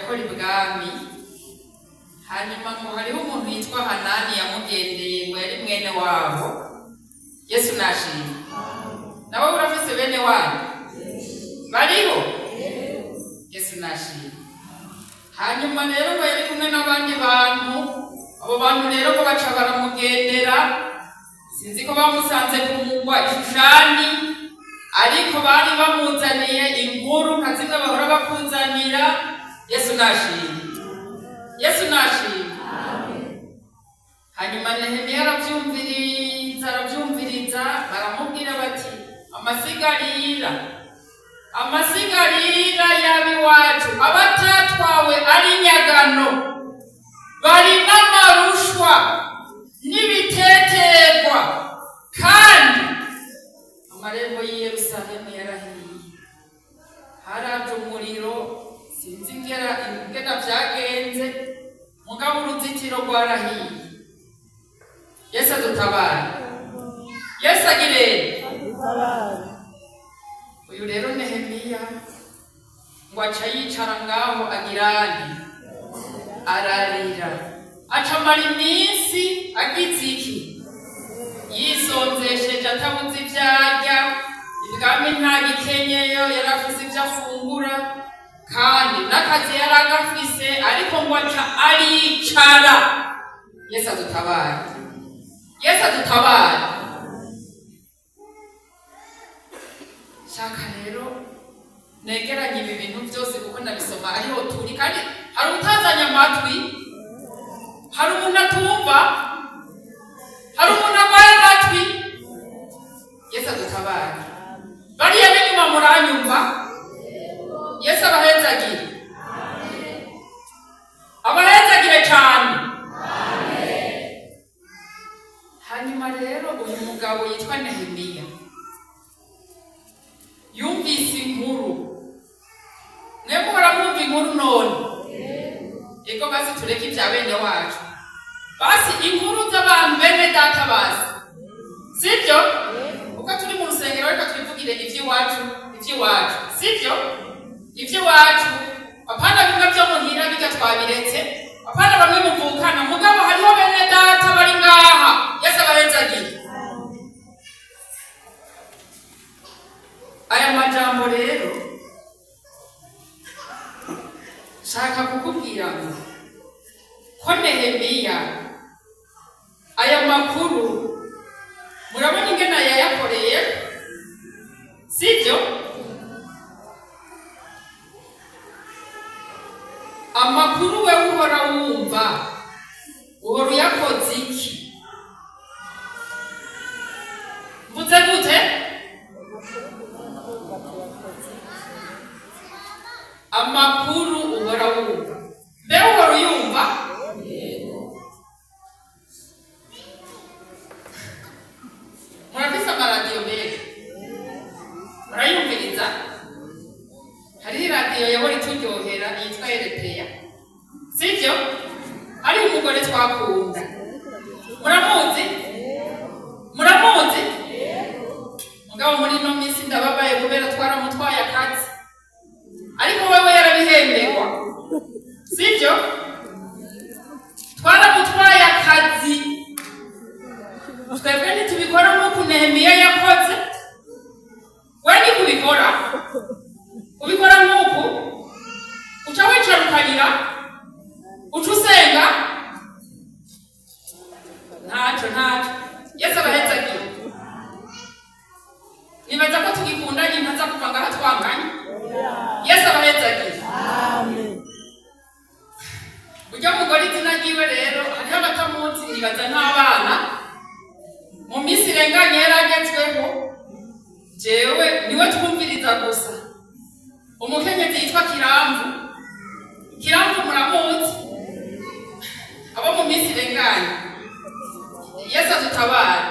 Yakora ibwami. Hanyuma ngo hariho umuntu yitwa Hanani yamugendeye, ngo yari mwene wabo. Yesu nashimwe. Nawe urafise bene wanyu bariho? Yesu nashimwe. Hanyuma rero ngo yari kumwe n'abandi bantu. Abo bantu rero ngo baca baramugendera. Sinzi ko bamusanze ku mugwa Ishushani, ariko bari bamuzaniye inkuru nka zimwe bahora bakuzanira. Yesu nashimwe, Yesu nashimwe. Hanyuma Nehemiya arabyumviriza, arabyumviriza. Baramubwira bati: "Amasigarira, amasigarira y'ab'iwacu, abatatwawe ari nyagano, bari n'amarushwa n'ibiteterwa, kandi amarembo y'i Yerusalemu yarahiye, haraje umuriro." Sinzi ingena vyagenze, mugabo uruzitiro rwarahiye. Yesu adutabare, Yesu agirene. Uyu rero Nehemiya ngo aca yicara ngaho, agirane, ararira, aca amara iminsi agize iki? Yisonzesheje, atabuze ibyo arya. Ibwami nta gikenyeyo, yari afise ibyo afungura, kandi n'akazi yari agafise, ariko ngo aca aricara. Yesu adutabare, Yesu adutabare. Shaka rero negeranye ibi bintu byose, kuko ndabisoma ariho turi, kandi hari utazanye amatwi, hari umuntu atumva, hari umuntu arwaye amatwi. Yesu adutabare. Bariya b'inyuma muranyumva? Yesu abahezagire, abahezagire cyane. Hanyuma rero uyu mugabo yitwa Nehemiya yumvise inkuru. Mwe muhora mwumva inkuru none? Ego, basi tureke ibya bene wacu, basi inkuru z'abantu bene data, basi sibyo? Uko turi mu rusengero, reka twivugire iby'iwacu, iby'iwacu, sibyo? Iby'iwacu, apana bimwe byo muhira, bijya twabiretse, apana bamwe muvukana, mugabo hariho bene data bari ngaha. Yesu abahenzagiye. Aya majambo rero shaka kukubwira ngo ko Nehemiya aya makuru murabona ingene yayakoreye, sibyo? Amakuru we uhora wumva, uhora uyakoze iki? Mvuze gute? Amakuru uhora wumva, mbe uhora uyumva? Murafise amaradiyo mbega? Murayumviriza? Hariho iradiyo yahora ituryohera yitwa Erepeya, sibyo? Hariho umugore twakunda, muramuzi? Muramuzi? Mugabo muri ino minsi ndababaye kubera twaramutwaye akazi, ariko wewe yarabihemberwa, sibyo? Twaramutwaye akazi. Twebwe ntitubikora nk'uko Nehemiya yakoze. We ntikubikora, ubikora nk'uku uca wicara ukarira, uca usenga. Ntaco, ntaco. Yesu abahetsagiye. Nibaza ko tugikundanye, ntaza kuva ngaha twanganye. Yesu abahetsagiye. Ujya mugore izina ryiwe rero hariho abatamuzi, nibaza nk'abana mu minsi irenganye yari agezweho. Jewe niwe twumviriza gusa, umukenyezi yitwa Kiramvu. Kiramvu muramuzi, abo mu minsi irenganye? Yesu adutabare.